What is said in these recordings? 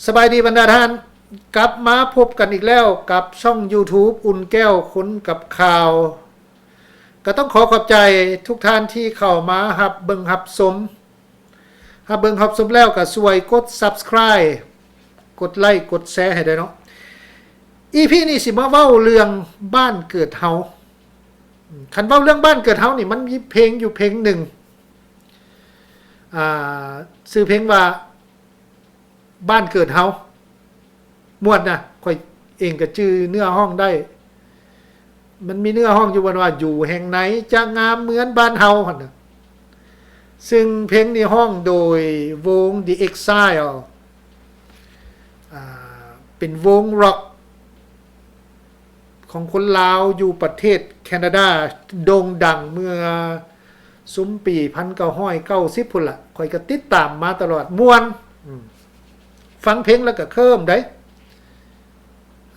ສະບາຍດີບັນດາທ່ານ, ກັບມາພົບກັນອີກແລ້ວກັບຊ່ອງ YouTube ອຸ່ນແກ້ວຄົນກັບຂ່າວ. ກໍຕ້ອງຂໍຂອບໃຈທຸກທ່ານທີ່ເຂົ້າມາຮັບເບິ່ງຮັບຊົມ. ຮັບເບິ່ງຮັບຊົມແລ້ວກໍຊ່ວຍກົດ Subscribe ກົດໄລ ກົດແຊໃຫ້ແດ່ເນາະ. ອີພີນີ້ຊິມາເວົ້າເລື່ອງບ້ານເກີດເຮົາ. ຄັນເວົ້າເລື່ອງບ້ານເກີດເຮົານີ້ ມັນມີເພງຢູ່ເພງໜຶ່ງ ອ່າ ຊື່ເພງວ່າ ບ້ານເກີດເຮົາ ມ່ວນນະ. ຂ້ອຍເອງກໍຈື່ເນື້ອຮ້ອງໄດ້. ມັນມີເນື້ອຮ້ອງຢູ່ ເພິ່ນວ່າ ຢູ່ແຫ່ງໃນຈະງາມເໝືອນບ້ານເຮົາຫັ້ນນະ. ຊຶ່ງເພງນີ້ຮ້ອງໂດຍວົງ The Exile ອ່າ ເປັນວົງຣັອກ ຂອງຄົນລາວຢູ່ປະເທດແຄນາດາ ໂດ່ງດັງເມື່ອຊຸມປີພັນເກົ້າຮ້ອຍເກົ້າສິບພຸ້ນລະ. ຂ້ອຍກໍຕິດຕາມມາຕະຫຼອດ ມ່ວນ. ອືມ ຟັງເພງແລ້ວກໍເຄີມໄດ໋.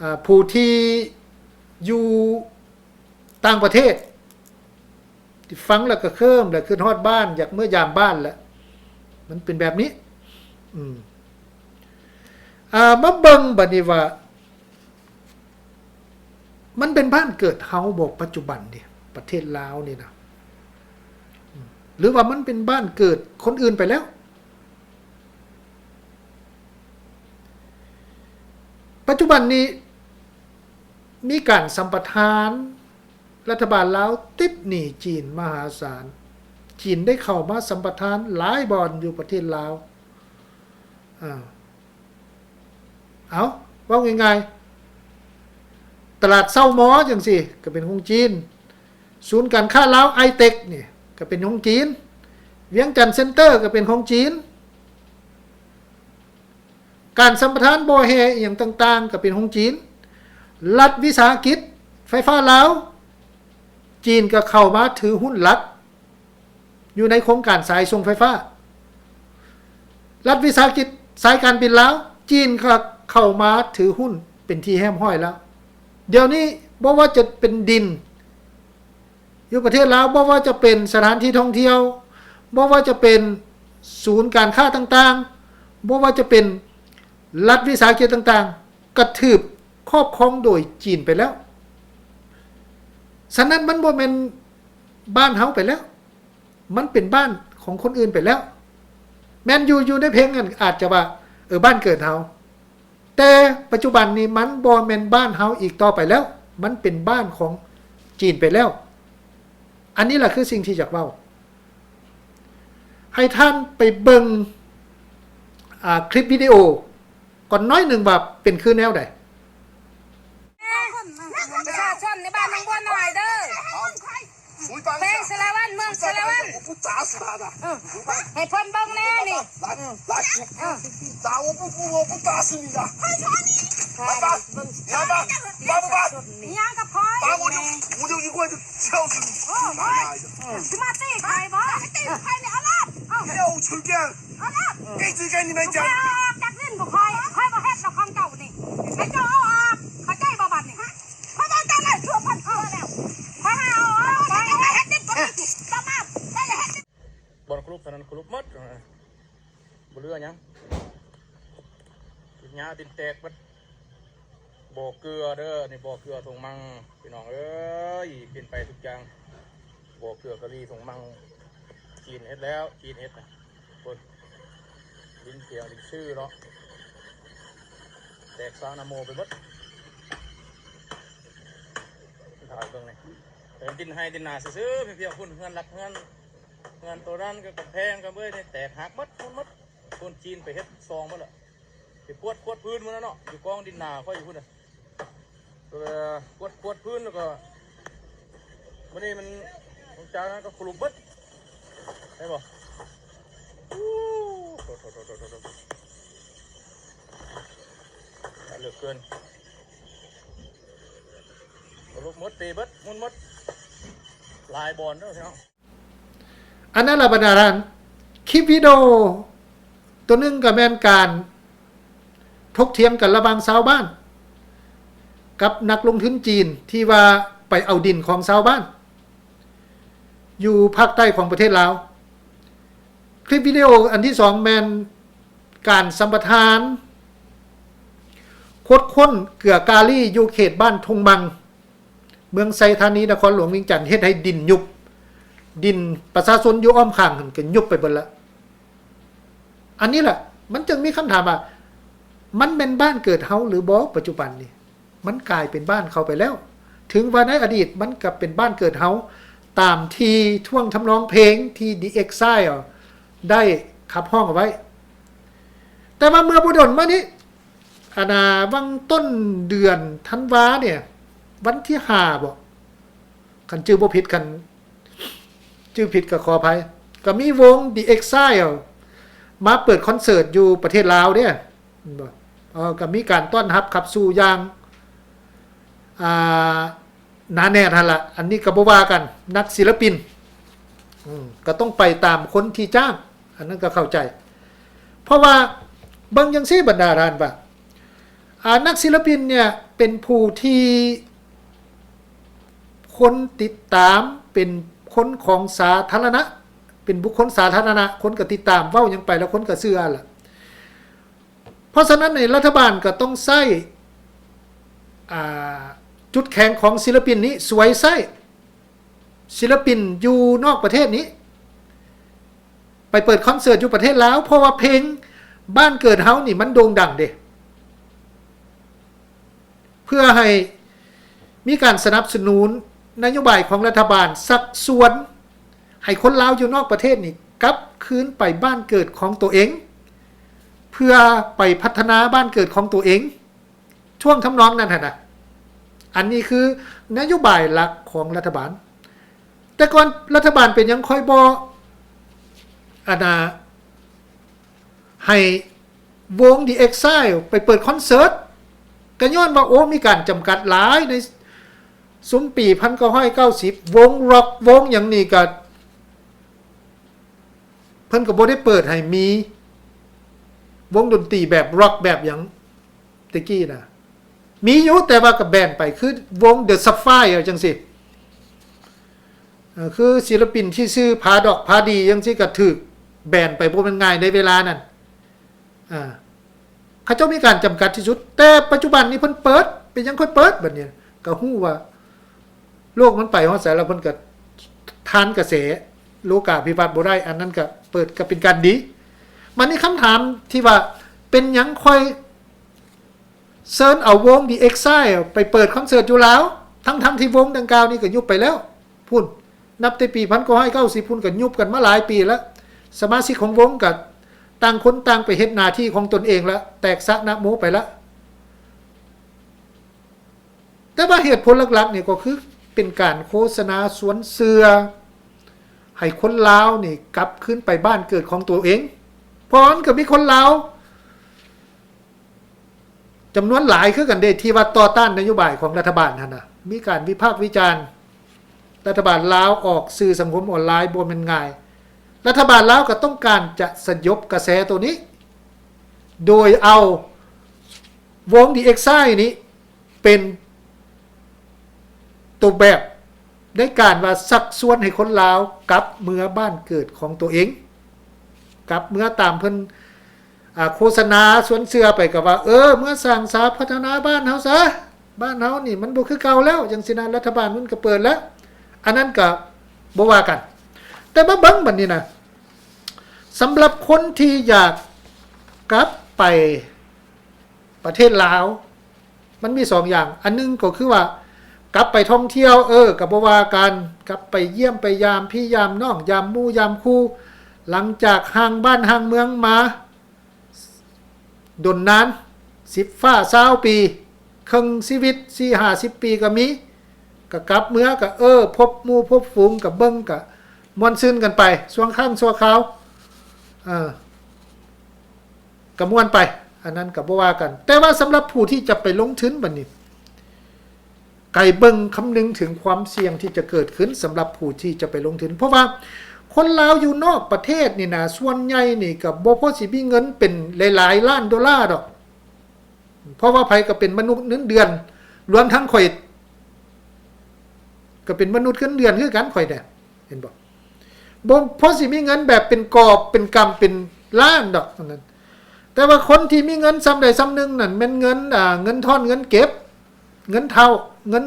ອ່າ ຜູ້ທີ່ຢູ່ຕ່າງປະເທດ ທີ່ຟັງແລ້ວກໍເຄີມ ແລ້ວຄິດຮອດບ້ານ ຢາກເມືອຢາມບ້ານແຫຼະ. ມັນເປັນແບບນີ້. ອືມ ອ່າ ມາເບິ່ງບັດນີ້ວ່າ ມັນເປັນບ້ານເກີດເຮົາບໍ່ປັດຈຸບັນນີ້ ປະເທດລາວນີ້ນະ? ອືມ ຫຼືວ່າມັນເປັນບ້ານເກີດຄົນອື່ນໄປແລ້ວ? ປັດຈຸບັນນີ້ ມີການສຳປະທານ, ລັດຖະບານລາວຕິດໜີ້ຈີນມະຫາສານ, ຈີນໄດ້ເຂົ້າມາສຳປະທານຫຼາຍບ່ອນຢູ່ປະເທດລາວ. ອາ ເອົາ ເວົ້າງ່າຍໆ ຕະຫຼາດເຊົາມໍຈັ່ງຊີ້ ກໍເປັນຂອງຈີນ, ສູນການຄ້າລາວໄອເຕັກນີ້ ກໍເປັນຂອງຈີນ, ວຽງຈັນເຊັນເຕີ ກໍເປັນຂອງຈີນ. ການສຳປະທານບໍ່ແຮ່ອີ່ຫຍັງຕ່າງໆ ກໍເປັນຂອງຈີນ. ລັດວິສາຫະກິດໄຟຟ້າລາວ ຈີນກໍເຂົ້າມາຖືຫຸ້ນຫຼັກຢູ່ໃນໂຄງການສາຍສົ່ງໄຟຟ້າ. ລັດວິສາຫະກິດສາຍການບິນລາວ ຈີນກໍເຂົ້າມາຖືຫຸ້ນເປັນທີ່ຮຽບຮ້ອຍແລ້ວ. ດຽວນີ້ບໍ່ວ່າຈະເປັນດິນ ຢູ່ປະເທດລາວ ບໍ່ວ່າຈະເປັນສະຖານທີ່ທ່ອງທ່ຽວ, ບໍ່ວ່າຈະເປັນສູນການຄ້າຕ່າງໆ, ບໍ່ວ່າຈະເປັນລັດວິສາຫະກິດຕ່າງໆ ກະຖືກຄອບຄອງໂດຍຈີນໄປແລ້ວ. ສະນັ້ນ ມັນບໍ່ແມ່ນບ້ານເຮົາໄປແລ້ວ, ມັນເປັນບ້ານຂອງຄົນອື່ນໄປແລ້ວ. ແມ່ນຢູ່ ຢູ່ໃນເພງນັ້ນອາດຈະວ່າ ເອີ ບ້ານເກີດເຮົາ. ແຕ່ປັດຈຸບັນນີ້ມັນບໍ່ແມ່ນບ້ານເຮົາອີກຕໍ່ໄປແລ້ວ, ມັນເປັນບ້ານຂອງຈີນໄປແລ້ວ. ອັນນີ້ລະຄືສິ່ງທີ່ຢາກເວົ້າ. ໃຫ້ທ່ານໄປເບິ່ງ ອ່າ ຄລິບວິດີໂອກ່ອນໜ້ອຍໜຶ່ງວ່າເປັນຄືແນວໃດ. ປະຊາຊົນໃນບ້ານໜອງບົວນ້ອຍເດີ. ແຂວງສາລະວັນ ເມືອງສາລະວັນ ເອີ ໃຫ້ເພິ່ນເບິ່ງແນ່ນີ້ ເອີ ເອີ ຊິມາຕີຂ້ອຍບໍ່? ເອົາລາດ ເອົາ ເອົາ ອອກຈາກດິນພວກຂ້ອຍ ຂ້ອຍບໍ່ເຮັດດອກຂອງເຈົ້ານີ້ ໃຫ້ເຈົ້າເອົາອອກ ເຂົ້າໃຈບໍ່ບັດນີ້? ຂ້ອຍບອກເຈົ້າແລ້ວ ຊົ່ວພັນເທື່ອແລ້ວ ຂ້ອຍໃຫ້ເອົາອອກ ຂ້ອຍເຮັດດິນບໍ່ມີ ບໍ່ມາ ຂ້ອຍເຮັດດິນ ບ່ອນຄຸລຸບເທົ່ານັ້ນຄຸລຸບໝົດ ບໍ່ເຫຼືອຫຍັງ ດິນຫຍ້າດິນແຕກເບິດ. ບໍ່ເກືອເດີ ນີ້ບໍ່ເກືອທົ່ງມັງ ພີ່ນ້ອງເອີຍ ປ່ຽນໄປທຸກຢ່າງ ບໍ່ເກືອກະລີທົ່ງມັງ ຈີນເຮັດແລ້ວ ຈີນເຮັດນະ ຄົນ ດິນຂຽວດິນຊື່ເນາະ ແຕກຊາວນະໂມໄປເບິດ ຖ່າຍເບິ່ງນີ້ ເອີ ດິນໄຮ່ດິນນາຊື່ໆ ພຽງໆ ພຸ້ນ ເຮືອນຫຼັກເຮືອນ ເຮືອນໂຕນັ້ນກໍກຳແພງກະເບີຍນີ້ແຕກຫັກເບິດ ໝົດ ຄົນຈີນໄປເຮັດຊ່ອງໝົດລະ ໄປກວດ ກວດພື້ນໝົດແລ້ວເນາະ ຢູ່ກອງດິນນາຂ້ອຍຢູ່ພຸ້ນນະ ເອີ ກວດ ກວດພື້ນແລ້ວກໍ ມື້ນີ້ມັນ ຫຼັງຈາກນັ້ນກໍຂລຸບເບິດ ເຫັນບໍ່? ໂອ້ ໂທ້ໆໆໆໆ ເຫຼືອເກີນ ຂລຸບໝົດ ຕີເບິດ ໝຸນໝົດ ຫຼາຍບ່ອນເດີພີ່ນ້ອງ. ອັນນັ້ນລະບັນດາທ່ານ ຄລິບວິດີໂອໂຕໜຶ່ງກໍແມ່ນການຖົກຖຽງກັນລະຫວ່າງຊາວບ້ານກັບນັກລົງທຶນຈີນ ທີ່ວ່າໄປເອົາດິນຂອງຊາວບ້ານຢູ່ພາກໃຕ້ຂອງປະເທດລາວ. ຄລິບວິດີໂອອັນທີສອງແມ່ນການສຳປະທານ ຂຸດຄົ້ນເກືອກາລີຢູ່ເຂດບ້ານທົ່ງບັງ ເມືອງໄຊທານີ ນະຄອນຫຼວງວຽງຈັນ ເຮັດໃຫ້ດິນຍຸບ, ດິນປະຊາຊົນຢູ່ອ້ອມຂ້າງຫັ້ນກໍຍຸບໄປເບິດລະ. ອັນນີ້ລະ ມັນຈຶ່ງມີຄຳຖາມວ່າ ມັນແມ່ນບ້ານເກີດເຮົາຫຼືບໍ່? ປັດຈຸບັນນີ້ ມັນກາຍເປັນບ້ານເຂົາໄປແລ້ວ. ເຖິງວ່າໃນອະດີດມັນກໍເປັນບ້ານເກີດເຮົາ ຕາມທີ່ທ່ວງທຳນອງເພງທີ່ The Exile ໄດ້ຂັບຮ້ອງເອົາໄວ້. ແຕ່ວ່າເມື່ອບໍ່ດົນມານີ້ ອັນນາ ຫວ່າງຕົ້ນເດືອນທັນວານີ້ ວັນທີຫ້າບໍ ຄັນຈື່ບໍ່ຜິດ, ຄັນຈື່ຜິດກໍຂໍອະໄພ, ກໍມີວົງ The Exile ມາເປີດຄອນເສີດຢູ່ປະເທດລາວເດ້ ເຫັນບໍ່? ເອີ ກໍມີການຕ້ອນຮັບຂັບສູ່ຢ່າງ ອ່າ ໜາແໜ້ນຫັ້ນລະ. ອັນນີ້ກໍບໍ່ວ່າກັນ, ນັກສິລະປິນ ອືມ ກໍຕ້ອງໄປຕາມຄົນທີ່ຈ້າງ, ອັນນັ້ນກໍເຂົ້າໃຈ. ເພາະວ່າເບິ່ງຈັ່ງຊີ້ບັນດາທ່ານວ່າ ອ່າ ນັກສິລະປິນເນ່ຍເປັນຜູ້ທີ່ຄົນຕິດຕາມ, ເປັນຄົນຂອງສາທາລະນະ, ເປັນບຸກຄົນສາທາລະນະ, ຄົນກໍຕິດຕາມ, ເວົ້າຫຍັງໄປແລ້ວຄົນກໍເຊື່ອລະ. ເພາະສະນັ້ນນີ້ ລັດຖະບານກໍຕ້ອງໃຊ້ ອ່າ ຈຸດແຂງຂອງສິລະປິນນີ້ສວຍໃຊ້. ສິລະປິນຢູ່ນອກປະເທດນີ້ ໄປເປີດຄອນເສີດຢູ່ປະເທດລາວ ເພາະວ່າເພງບ້ານເກີດເຮົານີ້ມັນໂດ່ງດັງເດ້. ເພື່ອໃຫ້ມີການສະໜັບສະໜູນນະໂຍບາຍຂອງລັດຖະບານ ຊັກຊວນໃຫ້ຄົນລາວຢູ່ນອກປະເທດນີ້ກັບຄືນໄປບ້ານເກີດຂອງຕົວເອງ ເພື່ອໄປພັດທະນາບ້ານເກີດຂອງຕົວເອງ ຊ່ວງທຳນອງນັ້ນຫັ້ນນະ. ອັນນີ້ຄືນະໂຍບາຍຫຼັກຂອງລັດຖະບານ. ແຕ່ກ່ອນລັດຖະບານເປັນຫຍັງຄ່ອຍບໍ່ ອັນນາ ໃຫ້ ວົງ The Exile ໄປເປີດຄອນເສີດ ກໍຍ້ອນວ່າ ໂອ້ ມີການຈຳກັດຫຼາຍໃນຊຸມປີພັນເກົ້າຮ້ອຍເກົ້າສິບ ວົງຣັອກ ວົງຫຍັງນີ້ກໍ ເພິ່ນກໍບໍ່ໄດ້ເປີດໃຫ້ມີວົງດົນຕີແບບຣັອກແບບຫຍັງແຕ່ກີ້ນະ. ມີຢູ່ ແຕ່ວ່າກໍແບນໄປ ຄືວົງ The Sapphire ຈັ່ງຊີ້ ເອີ ຄືສິລະປິນທີ່ຊື່ຜາດອກຜາດີຈັ່ງຊີ້ກໍຖືກແບນໄປ ບໍ່ແມ່ນງ່າຍໃນເວລານັ້ນ. ອ່າ ເຂົາເຈົ້າມີການຈຳກັດທີ່ສຸດ ແຕ່ປັດຈຸບັນນີ້ເພິ່ນເປີດ. ເປັນຫຍັງຄ່ອຍເປີດ? ບັດນີ້ກໍຮູ້ວ່າໂລກມັນໄປຮອດໃສແລ້ວ ເພິ່ນກໍທານກະແສໂລກາພິວັດບໍ່ໄດ້. ອັນນັ້ນກໍເປີດກໍເປັນການດີ. ບັດນີ້ຄຳຖາມທີ່ວ່າ ເປັນຫຍັງຄ່ອຍ ເຊີນເອົາວົງ The Exile ໄປເປີດຄອນເສີດຢູ່ລາວ ທັງໆທີ່ວົງດັ່ງກ່າວນີ້ກໍຍຸບໄປແລ້ວພຸ້ນ. ນັບແຕ່ປີພັນເກົ້າຮ້ອຍເກົ້າສິບພຸ້ນກໍຍຸບກັນມາຫຼາຍປີແລ້ວ. ສະມາຊິກຂອງວົງກໍຕ່າງຄົນຕ່າງໄປເຮັດໜ້າທີ່ຂອງຕົນເອງລະ ແຕກສະນະໂມໄປລະ. ແຕ່ວ່າເຫດຜົນຫຼັກໆນີ້ກໍຄືເປັນການໂຄສະນາຊວນເຊື່ອໃຫ້ຄົນລາວນີ້ກັບຄືນໄປບ້ານເກີດຂອງຕົວເອງ. ເພາະມັນກໍມີຄົນລາວ ຈຳນວນຫຼາຍຄືກັນເດ້ ທີ່ວ່າຕໍ່ຕ້ານນະໂຍບາຍຂອງລັດຖະບານຫັ້ນນະ. ມີການວິພາກວິຈານ ລັດຖະບານລາວອອກສື່ສັງຄົມອອນລາຍບໍ່ແມ່ນງ່າຍ. ລັດຖະບານລາວກໍຕ້ອງການຈະສະຫຍົບກະແສໂຕນີ້ ໂດຍເອົາວົງ The Exile ນີ້ເປັນໂຕແບບ ໃນການວ່າຊັກຊວນໃຫ້ຄົນລາວກັບເມືອບ້ານເກີດຂອງຕົວເອງ, ກັບເມືອຕາມເພິ່ນ ອ່າ ໂຄສະນາຊວນເຊື່ອໄປກໍວ່າ ເອີ ເມືອສ້າງສາພັດທະນາບ້ານເຮົາຊະ, ບ້ານເຮົານີ້ມັນບໍ່ຄືເກົ່າແລ້ວ ຈັ່ງຊີ້ນະ. ລັດຖະບານມັນກໍເປີດແລ້ວ, ອັນນັ້ນກໍບໍ່ວ່າກັນ. ແຕ່ມາເບິ່ງບັດນີ້ນະ, ສຳລັບຄົນທີ່ຢາກກັບໄປ ປະເທດລາວ ມັນມີສອງຢ່າງ. ອັນໜຶ່ງກໍຄືວ່າ ກັບໄປທ່ອງທ່ຽວ ເອີ ກໍບໍ່ວ່າກັນ, ກັບໄປຢ້ຽມໄປຢາມພີ່ຢາມນ້ອງ ຢາມໝູ່ຢາມຄູ່ ຫຼັງຈາກຫ່າງບ້ານຫ່າງເມືອງມາດົນນານ ສິບຟ້າຊາວປີ ເຄິ່ງຊີວິດ ສີ່ຫ້າສິບປີກໍມີ. ກໍກັບເມືອ ກໍ ເອີ ພົບໝູ່ພົບຝູງ ກໍເບິ່ງ ກໍມ່ວນຊື່ນກັນໄປ ຊົ່ວຄັ້ງຊົ່ວຄາວ ເອີ ກໍມ່ວນໄປ, ອັນນັ້ນກໍບໍ່ວ່າກັນ. ແຕ່ວ່າສຳລັບຜູ້ທີ່ຈະໄປລົງທຶນບັດນີ້ ໄກເບິ່ງຄຳນຶງເຖິງຄວາມສ່ຽງທີ່ຈະເກີດຂຶ້ນສຳລັບຜູ້ທີ່ຈະໄປລົງທຶນ, ເພາະວ່າຄົນລາວຢູ່ນອກປະເທດນີ້ນະ ສ່ວນໃຫຍ່ນີ້ກໍບໍ່ພໍຊິມີເງິນເປັນຫຼາຍໆລ້ານໂດລາດອກ. ເພາະວ່າໃຜກໍເປັນມະນຸດເງິນເດືອນ, ລວມທັງຂ້ອຍກໍເປັນມະນຸດເງິນເດືອນຄືກັນ ຂ້ອຍນະ, ເຫັນບໍ່? ບໍ່ພໍຊິມີເງິນແບບເປັນກອບເປັນກຳເປັນລ້ານດອກ ອັນນັ້ນ. ແຕ່ວ່າຄົນທີ່ມີເງິນສ່ຳໃດສ່ຳໜຶ່ງນັ້ນ ແມ່ນເງິນ ອ່າ ເງິນທອນ ເງິນເກັບ ເງິນເຖົ້າ ເງິນ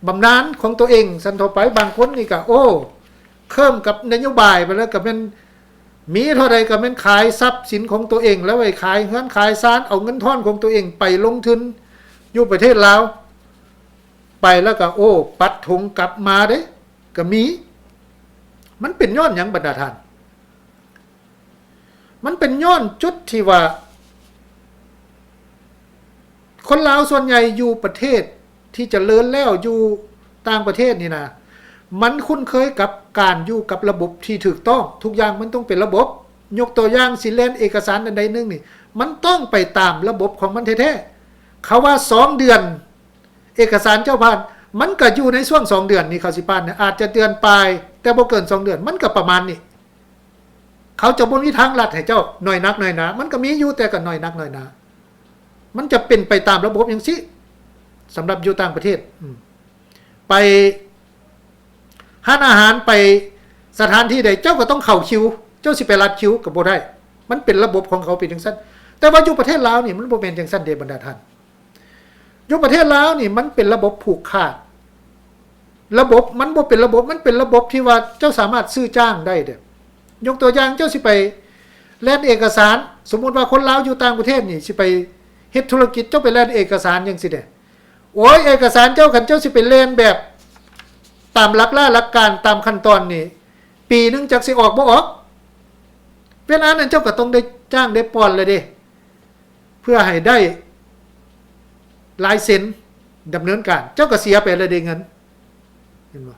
ບຳນານຂອງຕົວເອງ. ຊັ້ນເທົ່າໄປ ບາງຄົນນີ້ກະ ໂອ້ ເຄີມກັບນະໂຍບາຍໄປແລ້ວ ກະແມ່ນມີເທົ່າໃດກະແມ່ນຂາຍຊັບສິນຂອງຕົວເອງ ແລ້ວໄປຂາຍເຮືອນຂາຍຊານ ເອົາເງິນທອນຂອງຕົວເອງໄປລົງທຶນຢູ່ປະເທດລາວ ໄປແລ້ວກະ ໂອ້ ປັດຖົງກັບມາເດ້ ກະມີ. ມັນເປັນຍ້ອນຫຍັງບັນດາທ່ານ? ມັນເປັນຍ້ອນຈຸດທີ່ວ່າ ຄົນລາວສ່ວນໃຫຍ່ຢູ່ປະເທດທີ່ຈະເລີນແລ້ວ ຢູ່ຕ່າງປະເທດນີ້ນະ ມັນຄຸ້ນເຄີຍກັບການຢູ່ກັບລະບົບທີ່ຖືກຕ້ອງ. ທຸກຢ່າງມັນຕ້ອງເປັນລະບົບ. ຍົກຕົວຢ່າງ ຊິແລ່ນເອກະສານອັນໃດໜຶ່ງນີ້ ມັນຕ້ອງໄປຕາມລະບົບຂອງມັນແທ້ໆ. ເຂົາວ່າສອງເດືອນ ເອກະສານເຈົ້າຜ່ານ ມັນກະຢູ່ໃນຊ່ວງສອງເດືອນນີ້ ເຂົາຊິຜ່ານນະ ອາດຈະເດືອນປາຍ ແຕ່ບໍ່ເກີນສອງເດືອນ ມັນກະປະມານນີ້. ເຂົາຈະບໍ່ມີທາງລັດໃຫ້ເຈົ້າໜ້ອຍນັກໜ້ອຍໜາ ມັນກະມີຢູ່ ແຕ່ກະໜ້ອຍນັກໜ້ອຍໜາ. ມັນຈະເປັນໄປຕາມລະບົບຈັ່ງຊີ້ ສຳລັບຢູ່ຕ່າງປະເທດ. ອືມ ໄປຮ້ານອາຫານ ໄປສະຖານທີ່ໃດ ເຈົ້າກະຕ້ອງເຂົ້າຄິວ ເຈົ້າຊິໄປລັດຄິວກະບໍ່ໄດ້. ມັນເປັນລະບົບຂອງເຂົາເປັນຈັ່ງຊັ້ນ. ແຕ່ວ່າຢູ່ປະເທດລາວນີ້ ມັນບໍ່ແມ່ນຈັ່ງຊັ້ນເດບັນດາທ່ານ. ຢູ່ປະເທດລາວນີ້ ມັນເປັນລະບົບຜູກຂາດ. ລະບົບມັນບໍ່ເປັນລະບົບ ມັນເປັນລະບົບທີ່ວ່າເຈົ້າສາມາດຊື້ຈ້າງໄດ້ເດ້. ຍົກຕົວຢ່າງ ເຈົ້າຊິໄປແລ່ນເອກະສານ ສົມມຸດວ່າຄົນລາວຢູ່ຕ່າງປະເທດນີ້ ຊິໄປເຮັດທຸລະກິດ ເຈົ້າໄປແລ່ນເອກະສານຈັ່ງຊີ້ເດ້. ໂອ້ຍ ເອກະສານເຈົ້າ ຄັນເຈົ້າຊິໄປແລ່ນແບບຕາມຫຼັກລາຫຼັກການ ຕາມຂັ້ນຕອນນີ້ ປີໜຶ່ງຈັກຊິອອກບໍ່ອອກ. ເວລານັ້ນເຈົ້າກະຕ້ອງໄດ້ຈ້າງໄດ້ປ່ອນແລ້ວເດ້ ເພື່ອໃຫ້ໄດ້ລາຍເຊັນດຳເນີນການ ເຈົ້າກະເສຍໄປແລ້ວເດ້ເງິນ ເຫັນບໍ່?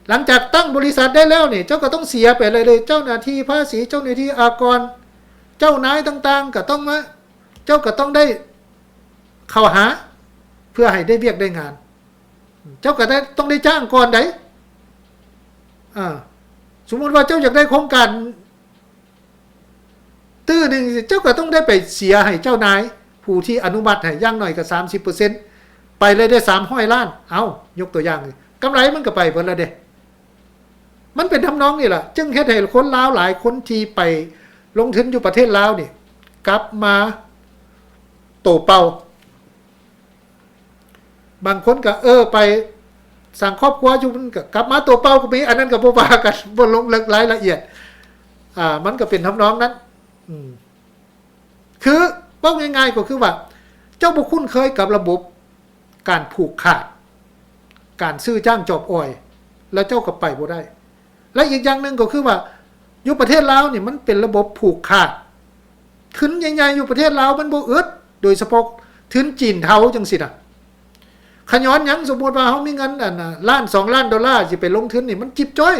ຫຼັງຈາກຕັ້ງບໍລິສັດໄດ້ແລ້ວນີ້ ເຈົ້າກະຕ້ອງເສຍໄປແລ້ວເດ້ ເຈົ້າໜ້າທີ່ພາສີ ເຈົ້າໜ້າທີ່ອາກອນ ເຈົ້ານາຍຕ່າງໆ ກະຕ້ອງມາ ເຈົ້າກະຕ້ອງໄດ້ເຂົ້າຫາ ເພື່ອໃຫ້ໄດ້ວຽກໄດ້ງານ. ເຈົ້າກະໄດ້ ຕ້ອງໄດ້ຈ້າງກ່ອນໃດ. ອ່າ ສົມມຸດວ່າເຈົ້າຢາກໄດ້ໂຄງການຕື້ໜຶ່ງ ເຈົ້າກະຕ້ອງໄດ້ໄປເສຍໃຫ້ເຈົ້ານາຍ ຜູ້ທີ່ອະນຸມັດໃຫ້ຢ່າງໜ້ອຍກະສາມສິບເປີເຊັນ ໄປເລີຍເດ້ ສາມຮ້ອຍລ້ານ. ເອົ້າ ຍົກຕົວຢ່າງ ກຳໄລມັນກະໄປເບິດແລ້ວເດ້. ມັນເປັນທຳນອງນີ້ລະ ຈຶ່ງເຮັດໃຫ້ຄົນລາວຫຼາຍຄົນທີ່ໄປລົງທຶນຢູ່ປະເທດລາວນີ້ ກັບມາໂຕເປົ່າ. ບາງຄົນກະ ເອີ ໄປສ້າງຄອບຄົວຢູ່ ມັນກະກັບມາໂຕເປົ່າກະມີ. ອັນນັ້ນກະບໍ່ວ່າກັນ ບໍ່ລົງເລິກລາຍລະອຽດ. ອ່າ ມັນກະເປັນທຳນອງນັ້ນ. ອືມ ຄືເວົ້າງ່າຍໆ ກະຄືວ່າ ເຈົ້າບໍ່ຄຸ້ນເຄີຍກັບລະບົບການຜູກຂາດ ການຊື້ຈ້າງຈອບອອຍ ແລ້ວເຈົ້າກະໄປບໍ່ໄດ້. ແລະ ອີກຢ່າງໜຶ່ງກະຄືວ່າ ຢູ່ປະເທດລາວນີ້ ມັນເປັນລະບົບຜູກຂາດ. ທຶນໃຫຍ່ໆ ຢູ່ປະເທດລາວມັນບໍ່ອຶດ ໂດຍສະເພາະທຶນຈີນເທົາຈັ່ງຊີ້ນະ. ຂະຍ້ອນຫຍັງ? ສົມມຸດວ່າເຮົາມີເງິນ ອັນ ລ້ານສອງລ້ານໂດລາ ຊິໄປລົງທຶນນີ້ ມັນຈິບຈ້ອຍ.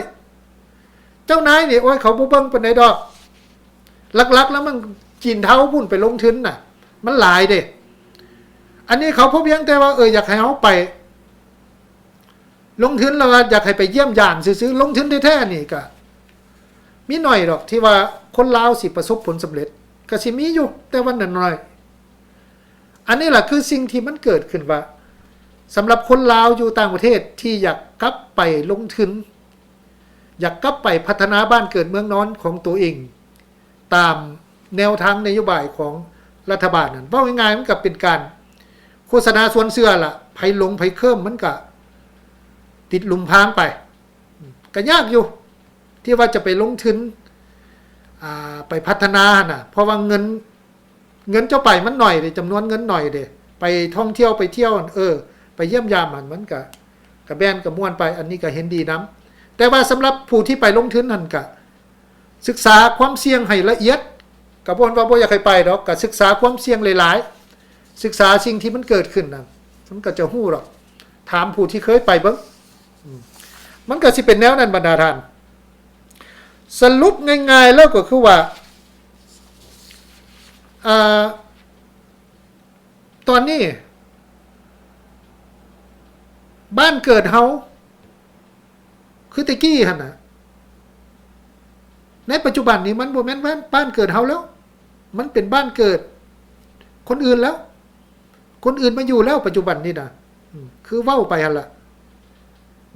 ເຈົ້ານາຍນີ້ ໂອ້ຍ ເຂົາບໍ່ເບິ່ງປານໃດດອກ. ຫຼັກໆ ແລ້ວມັນຈີນເທົາພຸ້ນໄປລົງທຶນນະ ມັນຫຼາຍເດ້. ອັນນີ້ເຂົາພໍພຽງແຕ່ວ່າ ເອີ ຢາກໃຫ້ເຮົາໄປ ລົງທຶນແລ້ວວ່າຢາກໃຫ້ໄປຢ້ຽມຢາມຊື່ໆ. ລົງທຶນແທ້ໆ ນີ້ກະມີໜ້ອຍດອກ ທີ່ວ່າຄົນລາວຊິປະສົບຜົນສຳເລັດ ກະຊິມີຢູ່ ແຕ່ວ່າໜ້ອຍໆ. ອັນນີ້ລະຄືສິ່ງທີ່ມັນເກີດຂຶ້ນວ່າ ສຳລັບຄົນລາວຢູ່ຕ່າງປະເທດທີ່ຢາກກັບໄປລົງທຶນ ຢາກກັບໄປພັດທະນາບ້ານເກີດເມືອງນອນຂອງໂຕເອງ ຕາມແນວທາງນະໂຍບາຍຂອງລັດຖະບານນັ້ນ ເວົ້າງ່າຍໆ ມັນກະເປັນການໂຄສະນາຊວນເຊື່ອລະ. ໃຜຫຼົງໃຜເຄີມ ມັນກະຕິດຫຼຸມພາງໄປ. ກະຍາກຢູ່ ທີ່ວ່າຈະໄປລົງທຶນ ອ່າ ໄປພັດທະນາຫັ້ນນະ ເພາະວ່າເງິນ ເງິນເຈົ້າໄປມັນໜ້ອຍເດ້ ຈຳນວນເງິນໜ້ອຍເດ້. ໄປທ່ອງທ່ຽວ ໄປທ່ຽວ ເອີ ໄປຢ້ຽມຢາມຫັ້ນ ມັນກະ ກະແມ່ນ ກະມ່ວນໄປ ອັນນີ້ກະເຫັນດີນຳ. ແຕ່ວ່າສຳລັບຜູ້ທີ່ໄປລົງທຶນຫັ້ນ ກະສຶກສາຄວາມສ່ຽງໃຫ້ລະອຽດ. ກະບໍ່ແມ່ນວ່າບໍ່ຢາກໃຫ້ໄປດອກ ກະສຶກສາຄວາມສ່ຽງຫຼາຍໆ ສຶກສາສິ່ງທີ່ມັນເກີດຂຶ້ນນະ ມັນກະຈະຮູ້ດອກ. ຖາມຜູ້ທີ່ເຄີຍໄປເບິ່ງ ອືມ ມັນກະຊິເປັນແນວນັ້ນບັນດາທ່ານ. ສະຫຼຸບງ່າຍໆ ແລ້ວກະຄືວ່າ ອ່າ ຕອນນີ້ບ້ານເກີດເຮົາ ຄືແຕ່ກີ້ຫັ້ນນະ ໃນປັດຈຸບັນນີ້ມັນບໍ່ແມ່ນບ້ານ ບ້ານເກີດເຮົາແລ້ວ ມັນເປັນບ້ານເກີດຄົນອື່ນແລ້ວ. ຄົນອື່ນມາຢູ່ແລ້ວປັດຈຸບັນນີ້ນະ ອືມ ຄືເວົ້າໄປຫັ້ນລະ.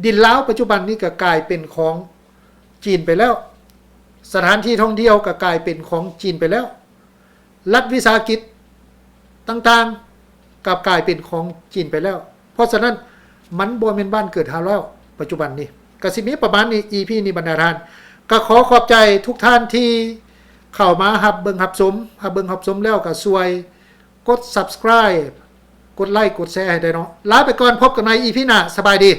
ດິນລາວປັດຈຸບັນນີ້ກະກາຍເປັນຂອງຈີນໄປແລ້ວ ສະຖານທີ່ທ່ອງທ່ຽວກະກາຍເປັນຂອງຈີນໄປແລ້ວ. ລັດວິສາຫະກິດຕ່າງໆ ກັບກາຍເປັນຂອງຈີນໄປແລ້ວ. ເພາະສະນັ້ນ ມັນບໍ່ແມ່ນບ້ານເກີດເຮົາແລ້ວ ປັດຈຸບັນນີ້. ກະຊິມີປະມານນີ້ ອີພີ ນີ້ບັນດາທ່ານ. ກະຂໍຂອບໃຈທຸກທ່ານທີ່ເຂົ້າມາຮັບເບິ່ງຮັບຊົມ, ຮັບເບິ່ງຮັບຊົມແລ້ວກະຊ່ວຍກົດ Subscribe ກົດໄລ ກົດແຊໃຫ້ແດ່ເນາະ. ລາໄປກ່ອນ, ພົບກັນໃໝ່ ອີພີ ໜ້າ. ສະບາຍດີ.